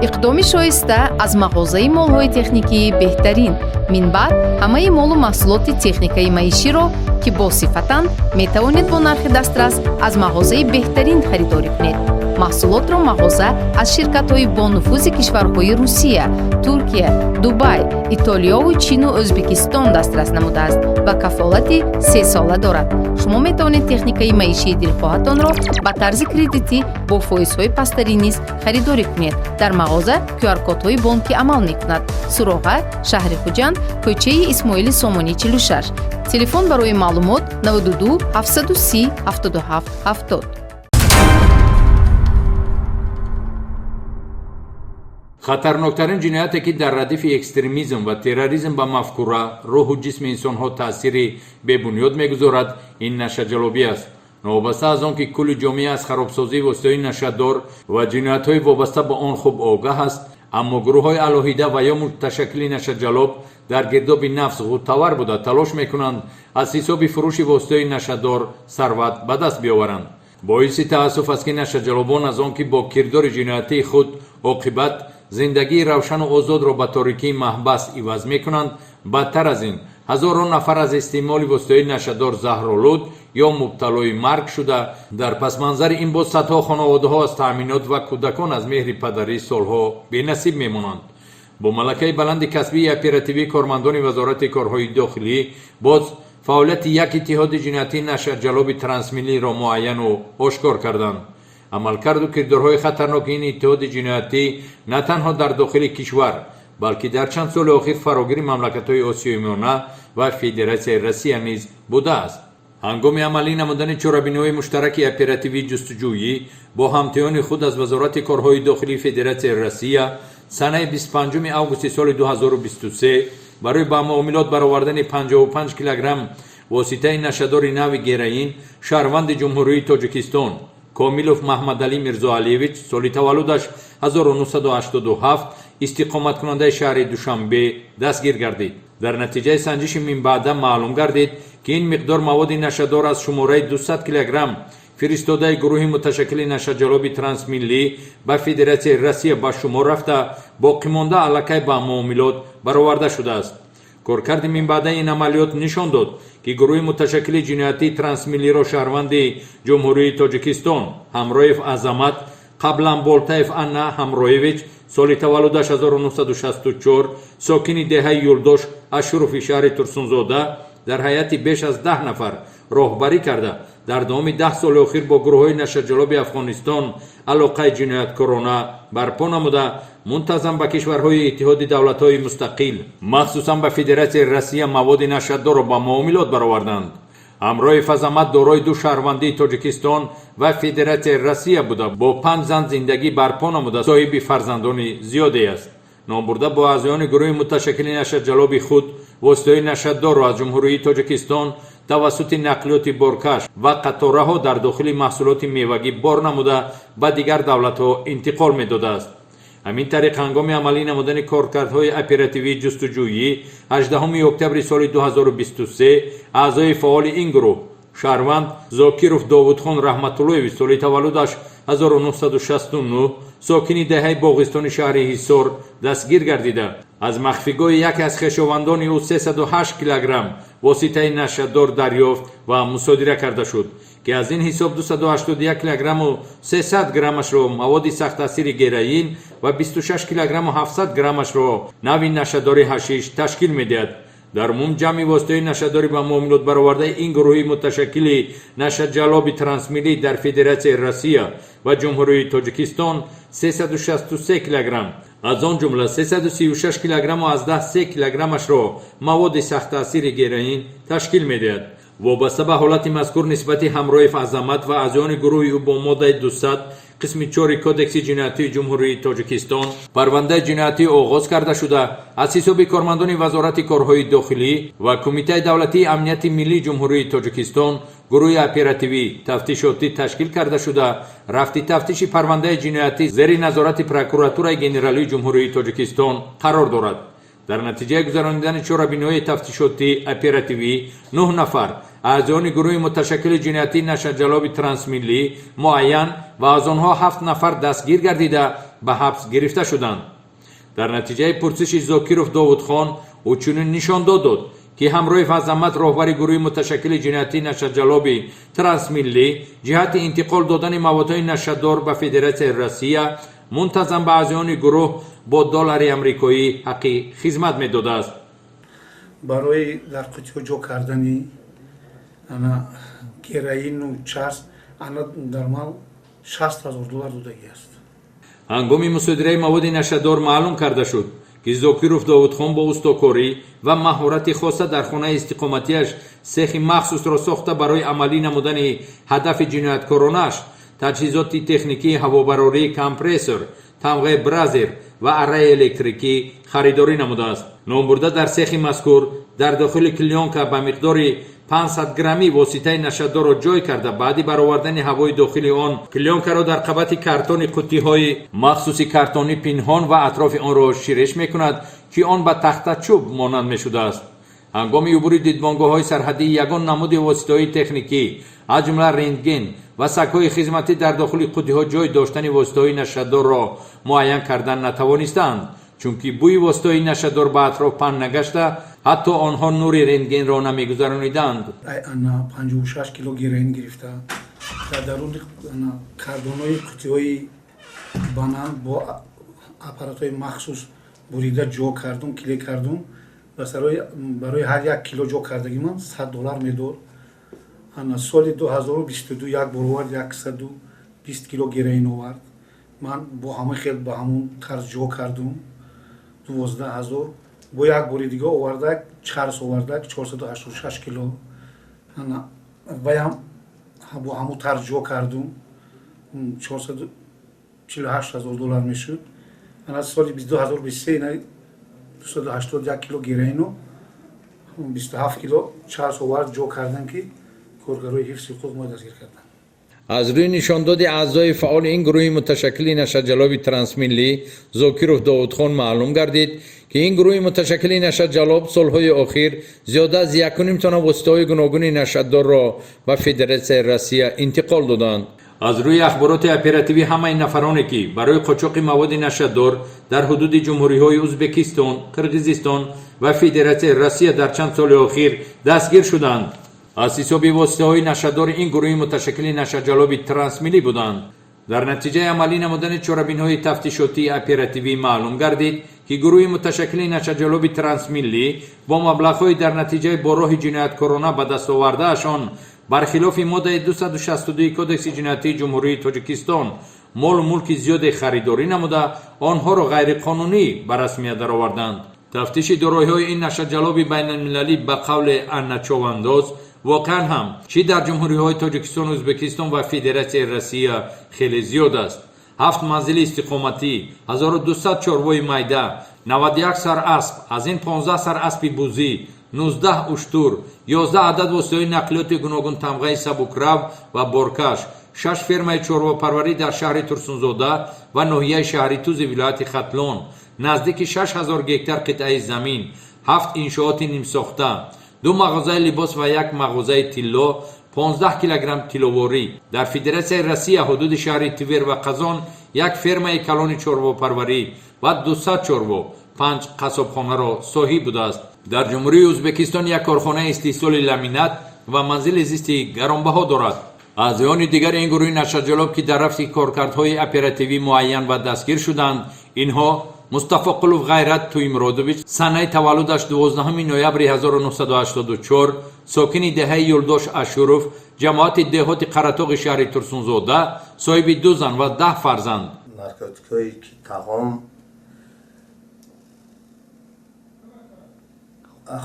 Иқдоми шоиста аз мағозаи молҳои техникии «Беҳтарин». Минбаъд ҳамаи молу маҳсулоти техникаи маиширо, ки босифатанд, метавонед бо нархи дастрас аз мағозаи «Беҳтарин» харидорӣ кунед. Маҳсулотро мағоза аз ширкатҳои бонуфузи кишварҳои Русия, Туркия, Дубай, Итолиёву Чину Ӯзбекистон дастрас намудааст ва кафолати сесола дорад. Шумо метавонед техникаи маишии дилхоҳатонро ба тарзи кредитӣ бо фоизҳои пасттарин низ харидорӣ кунед. Дар мағоза QR-кодҳои бонкӣ амал мекунад. Суроға: шаҳри Хуҷанд, кӯчаи Исмоили Сомонӣ, 46. Телефон барои маълумот: 92 730 77 70. Хатарноктарин ҷинояте, ки дар радифи экстремизм ва терроризм ба мафкура, рӯҳу ҷисми инсонҳо таъсири бебунёд мегузорад, ин нашаҷалобӣ аст. Новобаста аз он ки кулли ҷомеа аз харобсозии воситаҳои нашадор ва ҷиноятҳои вобаста ба он хуб огаҳ аст, аммо гурӯҳҳои алоҳида ва ё муташаккили нашаҷалоб дар гирдоби нафс ғуттавар буда, талош мекунанд аз ҳисоби фурӯши воситаҳои нашадор сарват ба даст биёваранд. Боиси таассуф аст, ки нашаҷалобон аз он ки бо кирдори ҷиноятии худ оқибат зиндагии равшану озодро ба торикии маҳбас иваз мекунанд, бадтар аз ин, ҳазорон нафар аз истеъмоли воситаҳои нашадор заҳролуд ё мубталои марг шуда, дар пасманзари ин боз садҳо хонаводаҳо аз таъминот ва кӯдакон аз меҳри падарӣ солҳо бенасиб мемонанд. Бо малакаи баланди касбии оперативии кормандони Вазорати корҳои дохилӣ боз фаъолияти як иттиҳоди ҷиноятии нашаҷалоби трансмиллиро муайяну ошкор карданд. Амалкарду кирдорҳои хатарноки ин иттиҳоди ҷиноятӣ на танҳо дар дохили кишвар, балки дар чанд соли охир фарогири мамлакатҳои Осиёи Миёна ва Федератсияи Россия низ будааст. Ҳангоми амалӣ намудани чорабиниҳои муштараки оперативии ҷустуҷӯӣ бо ҳамтоёни худ аз Вазорати корҳои дохилии Федератсияи Россия санаи 25 августи соли 2023 барои ба муомилот баровардани 55 килограмм воситаи нашадори нави героин шаҳрванди Ҷумҳурии Тоҷикистон Комилов Маҳмадалӣ Мирзоалиевич, соли таваллудаш 1987, истиқоматкунандаи шаҳри Душанбе, дастгир гардид. Дар натиҷаи санҷиши минбаъда маълум гардид, ки ин миқдор маводи нашадор аз шумораи 200 килограмм фиристодаи гурӯҳи муташаккили нашаҷалоби трансмиллӣ ба Федератсияи Россия ба шумор рафта, боқимонда аллакай ба муомилот бароварда шудааст. Коркарди минбаъдаи ин амалиёт нишон дод, ки гурӯҳи муташаккили ҷиноятии трансмиллиро шаҳрванди Ҷумҳурии Тоҷикистон Ҳамроев Азамат, қаблан Болтаев Анна Ҳамроевич, соли таваллудаш 1964, сокини деҳаи Юлдош Ашурови шаҳри Турсунзода, дар ҳайати беш аз 10 нафар роҳбарӣ карда, дар давоми 10 соли охир бо гурӯҳҳои нашаҷалоби Афғонистон алоқаи ҷинояткорона барпо намуда, мунтазам ба кишварҳои Иттиҳоди давлатҳои мустақил, махсусан ба Федератсияи Россия, маводи нашадорро ба муомилот бароварданд. Ҳамроҳи Азамат дорои ду шаҳрвандии Тоҷикистон ва Федератсияи Россия буда, бо панҷ зан зиндагӣ барпо намуда, соҳиби фарзандони зиёде аст. Номбурда бо аъзоёни гурӯҳи муташаккили нашаҷалоби худ воситаҳои нашадорро аз Ҷумҳурии Тоҷикистон тавассути нақлиёти боркаш ва қатораҳо дар дохили маҳсулоти мевагӣ бор намуда, ба дигар давлатҳо интиқол медодааст. Ҳамин тариқ, ҳангоми амалӣ намудани коркардҳои оперативии ҷустуҷӯӣ 18 октябри соли 2023 аъзои фаъоли ин гурӯҳ, шаҳрванд Зокиров Довудхон Раҳматуллоевич, соли таваллудаш 1969, сокини деҳаи Боғистони шаҳри Ҳисор, дастгир гардида, аз махфигоҳи яке аз хешовандони ӯ 308 килограмм воситаи нашадор дарёфт ва мусодира карда шуд, ки аз ин ҳисоб 281 килограмму 300 граммашро маводи сахттаъсири героин ва 26 килограмму 700 граммашро нави нашадори ҳашиш ташкил медиҳад. Дар умум ҷамъи воситаҳои нашадорӣ ба муомилот баровардаи ин гурӯҳи муташаккили нашаҷалоби трансмиллӣ дар Федератсияи Россия ва Ҷумҳурии Тоҷикистон 363 килограмм, аз он ҷумла 336 килограмму 13 килограммашро маводи сахттаъсири героин ташкил медиҳад. Вобаста ба ҳолати мазкур нисбати Ҳамроев Азамат ва аъзоёни гурӯҳи ӯ бо моддаи 200 қисми 4 Кодекси ҷиноятии Ҷумҳурии Тоҷикистон парвандаи ҷиноятӣ оғоз карда шуда, аз ҳисоби кормандони Вазорати корҳои дохилӣ ва Кумитаи давлатии амнияти миллии Ҷумҳурии Тоҷикистон гурӯҳи оперативӣ тафтишотӣ ташкил карда шуда, рафти тафтиши парвандаи ҷиноятӣ зери назорати Прокуратураи генералии Ҷумҳурии Тоҷикистон қарор дорад. Дар натиҷаи гузаронидани чорабиниҳои тафтишотӣ оперативӣ нӯҳ нафар аъзоёни гурӯҳи муташаккили ҷиноятии нашаҷалоби трансмиллӣ муайян ва аз онҳо ҳафт нафар дастгир гардида. ба ҳабс гирифта шуданд. Дар натиҷаи пурсиши Зокиров Довудхон, ӯ чунин нишондод дод, ки ҳамроҳи Фазамат, роҳбари гурӯҳи муташаккили ҷиноятии нашаҷалоби трансмиллӣ, ҷиҳати интиқол додани маводҳои нашадор ба Федератсияи Россия мунтазам ба аъзоёни гурӯҳ бо доллари амрикоӣ ҳаққи хизмат медодааст. Барои дар қутиҳо ҷо кардани ана героину чарс ана дар ман 60 000 доллар додагӣ аст. Ҳангоми мусодираи маводи нашадор маълум карда шуд, ки Зокиров Довудхон бо устокорӣ ва маҳорати хоса дар хонаи истиқоматиаш сехи махсусро сохта, барои амалӣ намудани ҳадафи ҷинояткоронаш таҷҳизоти техникии ҳавобарории компрессор тамғаи Бразер ва арраи электрикӣ харидорӣ намудааст. Номбурда дар сехи мазкур дар дохили клёнка ба миқдори 500 граммӣ воситаи нашадорро ҷой карда, баъди баровардани ҳавои дохили он клёнкаро дар қабати картони қуттиҳои махсуси картонӣ пинҳон ва атрофи онро ширеш мекунад, ки он ба тахтачӯб монанд мешудааст. Ҳангоми убури дидбонгоҳҳои сарҳадӣ ягон намуди воситаҳои техникӣ, аз ҷумла рентген ва сагҳои хизматӣ, дар дохили қуттиҳо ҷой доштани воситаҳои нашадорро муайян кардан натавонистаанд, чунки бӯи воситаҳои нашадор ба атроф паҳн нагашта, ҳатто онҳо нури рентгенро намегузарониданд. Ана 56 кило героин гирифта, дар даруни картонои қуттиҳои банан бо аппаратҳои махсус бурида ҷо кардум, клей кардум. Барои ҳар як кило ҷо кардагӣ ман 100 доллар медод. Ана соли 2022 як бор овард, 120 кило героин овард. Ман бо ҳама хел ба ҳамун тарз ҷо кардум, 12 000. Бо як бори дига овардак, чарс овардак, 486 кило. Ана ваям бо ҳамун тарз ҷо кардум, 448 000 доллар мешуд. Ана соли 2023 281 кило героину 27 кило чарс овард, ҷо кардам, ки коргарои ҳифзи ҳуқуқ мо дастгир карданд. Аз рӯи нишондоди аъзои фаъоли ин гурӯҳи муташаккили нашаҷалоби трансмиллӣ Зокиров Довудхон маълум гардид, ки ин гурӯҳи муташаккили нашаҷалоб солҳои охир зиёда аз 1,5 тонна воситаҳои гуногуни нашадорро ба Федератсияи Россия интиқол доданд. Аз рӯи ахбороти оперативӣ, ҳамаи нафароне, ки барои қочоқи маводи нашадор дар ҳудуди ҷумҳуриҳои Ӯзбекистон, Қирғизистон ва Федератсияи Россия дар чанд соли охир дастгир шуданд, аз ҳисоби воситаҳои нашадори ин гурӯҳи муташаккили нашаҷалоби трансмиллӣ буданд. Дар натиҷаи амалӣ намудани чорабиниҳои тафтишотии оперативӣ маълум гардид, ки гурӯҳи муташаккили нашаҷалоби трансмиллӣ бо маблағҳои дар натиҷаи бо роҳи ҷинояткорона ба даст овардаашон, бархилофи моддаи 262 Кодекси ҷиноятии Ҷумҳурии Тоҷикистон, молу мулки зиёде харидорӣ намуда, онҳоро ғайриқонунӣ ба расмият дароварданд. Тафтиши дороиҳои ин нашаҷалоби байналмилалӣ, ба қавли Анна Човандоз, воқеан ҳам чӣ дар ҷумҳуриҳои Тоҷикистон, Ӯзбекистон ва Федератсияи Россия хеле зиёд аст: ҳафт манзили истиқоматӣ, 1200 чорвои майда, 91 сар асп, аз ин 15 сар аспи бузӣ, 19 уштур, 11 адад воситаҳои нақлиёти гуногунтамғаи сабукрав ва боркаш, шаш фермаи чорвопарварӣ дар шаҳри Турсунзода ва ноҳияи шаҳри Тузи вилояти Хатлон, наздики 6000 гектар қитъаи замин, ҳафт иншооти нимсохта, ду мағозаи либос ва як мағозаи тилло, 15 килограмм тилловорӣ, дар Федератсияи Россия, ҳудуди шаҳри Твер ва Қазон, як фермаи калони чорвопарварӣ ва 200 чорво, панҷ қассобхонаро соҳиб будааст. Дар Ҷумҳурии Ӯзбекистон як корхонаи истеҳсоли ламинат ва манзили зисти гаронбаҳо дорад. Аъзоёни дигари ин гурӯҳи нашаҷалоб, ки дар рафти коркардҳои оперативӣ муайян ва дастгир шуданд, инҳо: Мустафоқулов Ғайрат Туймуродович, санаи таваллудаш 12 ноябри 1984, сокини деҳаи Юлдош Ашуров, ҷамоати деҳоти Қаратоғи шаҳри Турсунзода, соҳиби ду зан ва 10 фарзанд. Наркотикҳое ки тағом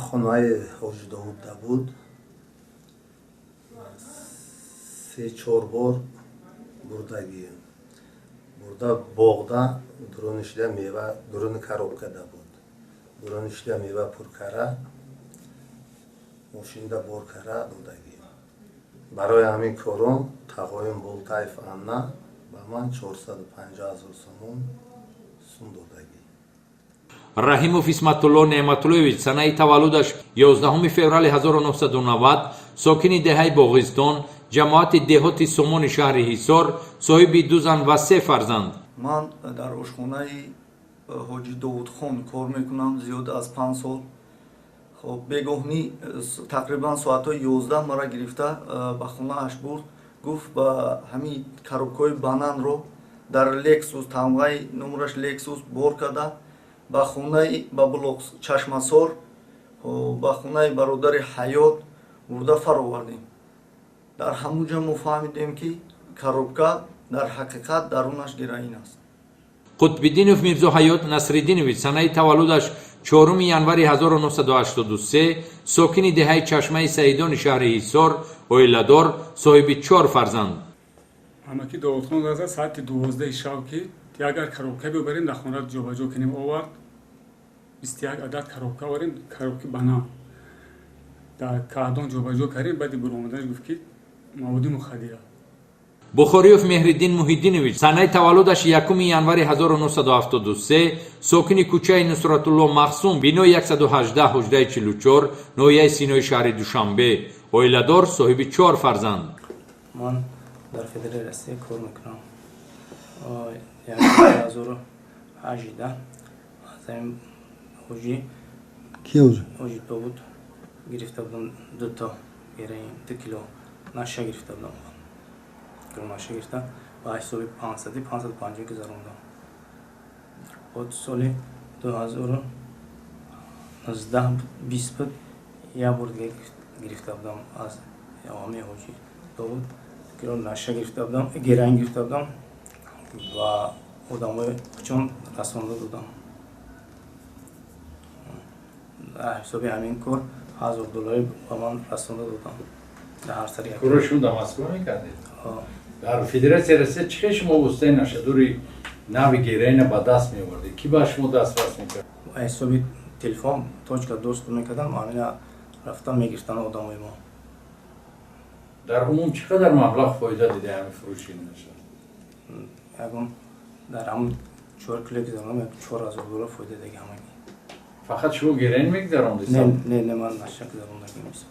хонаи Ҳоҷи Довудда буд, се чор бор бурдагӣ, бурда боғда дуруни шида мева, дуруни коробкада буд, дуруни шида мева пур кара, мошинда бор кара додагӣ. Барои ҳамин корон тағоим Болтаев Анна ба ман 450 000 сомон сум додагӣ. Раҳимов Исматулло Неъматуллоевич, санаи таваллудаш 11 феврали 1990, сокини деҳаи Боғистон, ҷамоати деҳоти Сомони шаҳри Ҳисор, соҳиби ду зан ва се фарзанд. Ман дар ошхонаи Ҳоҷи Довудхон кор мекунам зиёд аз 5 сол. Хоб, бегоҳнӣ тақрибан соатҳои 11 мара гирифта ба хонааш бурд. Гуфт, ба ҳамин коробкаҳои бананро дар Лексус, тамғаи номраш Лексус, бор карда ба хонаи, ба блок Чашмасор, ба хонаи бародари Ҳаёт бурда фаровардем. Дар ҳамун ҷо мо фаҳмидем, ки коробка дар ҳақиқат дарунаш героин аст. Қутбиддинов Мирзоҳаёт Насриддинович, санаи таваллудаш 4 январи 1983, сокини деҳаи Чашмаи Саидони шаҳри Ҳисор, оиладор, соҳиби чор фарзанд. Ҳамаки Довудхон раза соати 12 шав, ки агар коробка бибарем, дар хона ҷобаҷо кунем, овард. 21 адад коробка оварем, коробки банан дар каҳдон ҷобаҷо кардем. Баъди буромаданаш гуфт, ки маводи мухаддира. Бухориёв Меҳриддин Муҳиддинович, санаи таваллудаш 1 январи 1973, сокини кӯчаи Нусратулло Махсум, бинои 118, ҳуҷраи 44, ноҳияи Синои шаҳри Душанбе, оиладор, соҳиби чор фарзанд. Ман дар Федерали Россия кор мекунам. 2018 аз ҳамин ҳоҷи Ки ҳоҷи? Ҳоҷи Довуд гирифта будам дуто героин, 2 кило наша гирифта будам. Кило наша гирифта ба ҳисоби 500, 550 гузарондам. Бод соли 2019, 20 буд, як бор дига гирифта будам аз ҳамин ҳоҷи Довуд, кило наша гирифта будам, героин гирифта будам ва одамои чун расонда додам. Дар ҳисоби ҳамин кор 1000 доллари ба ман расонда додам дар ҳар сари як. Кӯро шумо дар Москва мекардед? Дар Федератсияи Россия чӣ хел шумо воситаи нашадори нави героина ба даст меовардед? Кӣ ба шумо дастрас мекард? Ҳисоби телефон точка доступ мекардам, ҳамина рафта мегирифтанд одамои мо. Дар умум чӣ қадар маблағ фоида дида ҳамин фурӯши наша? Ягон дар ҳамн 4 кило гузаронам, як 4000 доллар фоида дига ҳамагӣ. Фақат шумо героин мегузарондед? Не, не, не, ман наша гузарондагим бисёр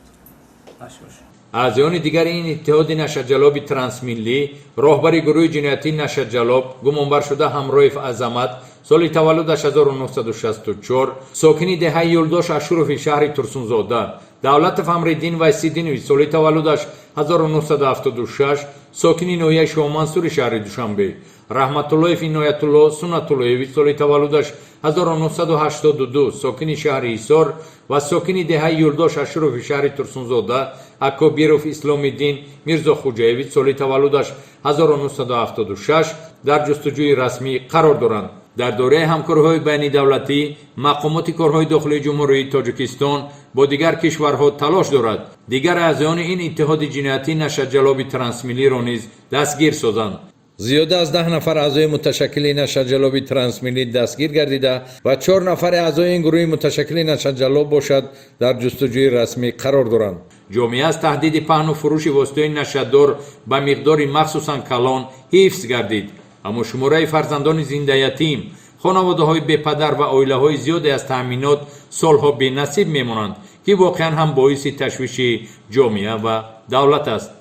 наша боша. Аъзоёни дигари ин иттиҳоди нашаҷалоби трансмиллӣ: роҳбари гурӯҳи ҷиноятии нашаҷалоб, гумонбаршуда Ҳамроев Азамат, соли таваллудаш 1964, сокини деҳаи Юлдош Ашурови шаҳри Турсунзода, Давлатов Амриддин Вайсиддинович, соли таваллудаш 1976, сокини ноҳияи Шоҳмансури шаҳри Душанбе, Раҳматуллоев Иноятулло Суннатуллоевич, соли таваллудаш 1982, сокини шаҳри Ҳисор ва сокини деҳаи Юлдош Ашурови шаҳри Турсунзода Акобиров Исломиддин Мирзохуҷаевич, соли таваллудаш 1976, дар ҷустуҷӯи расмӣ қарор доранд. Дар доираи ҳамкориҳои байнидавлатӣ мақомоти корҳои дохилии Ҷумҳурии Тоҷикистон бо дигар кишварҳо талош дорад, дигар аъзоёни ин иттиҳоди ҷиноятии нашаҷалоби трансмиллиро низ дастгир созанд. Зиёда аз 10 нафар аъзои муташаккили нашаҷалоби трансмиллӣ дастгир гардида ва чор нафари аъзои ин гурӯҳи муташаккили нашаҷалоб бошад, дар ҷустуҷӯи расмӣ қарор доранд. Ҷомеа аз таҳдиди паҳну фурӯши воситаҳои нашадор ба миқдори махсусан калон ҳифз гардид, аммо шумораи фарзандони зиндаятим, хонаводаҳои бепадар ва оилаҳои зиёде аз таъминот солҳо бенасиб мемонанд, ки воқеан ҳам боиси ташвиши ҷомеа ва давлат аст.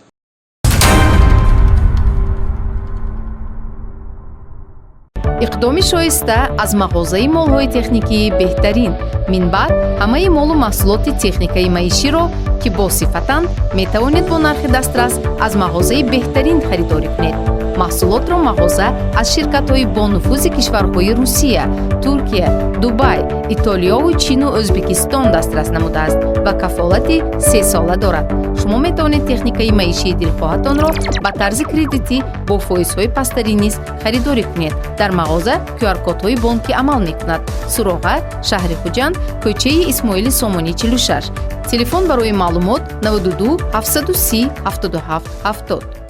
Иқдоми шоиста аз мағозаи молҳои техникии беҳтарин. Минбаъд ҳамаи молу маҳсулоти техникаи маиширо, ки босифатанд, метавонед бо нархи дастрас аз мағозаи беҳтарин харидорӣ кунед. Маҳсулотро мағоза аз ширкатҳои бонуфузи кишварҳои Русия, Туркия, Дубай, Итолиёву Чину Ӯзбекистон дастрас намудааст ва кафолати сесола дорад. Шумо метавонед техникаи маишии дилхоҳатонро ба тарзи кредитӣ бо фоизҳои пасттарин низ харидорӣ кунед. Дар мағоза QR-кодҳои бонкӣ амал мекунад. Суроға: шаҳри Хуҷанд, кӯчаи Исмоили Сомонӣ, 46. Телефон барои маълумот: 92 730 77 70.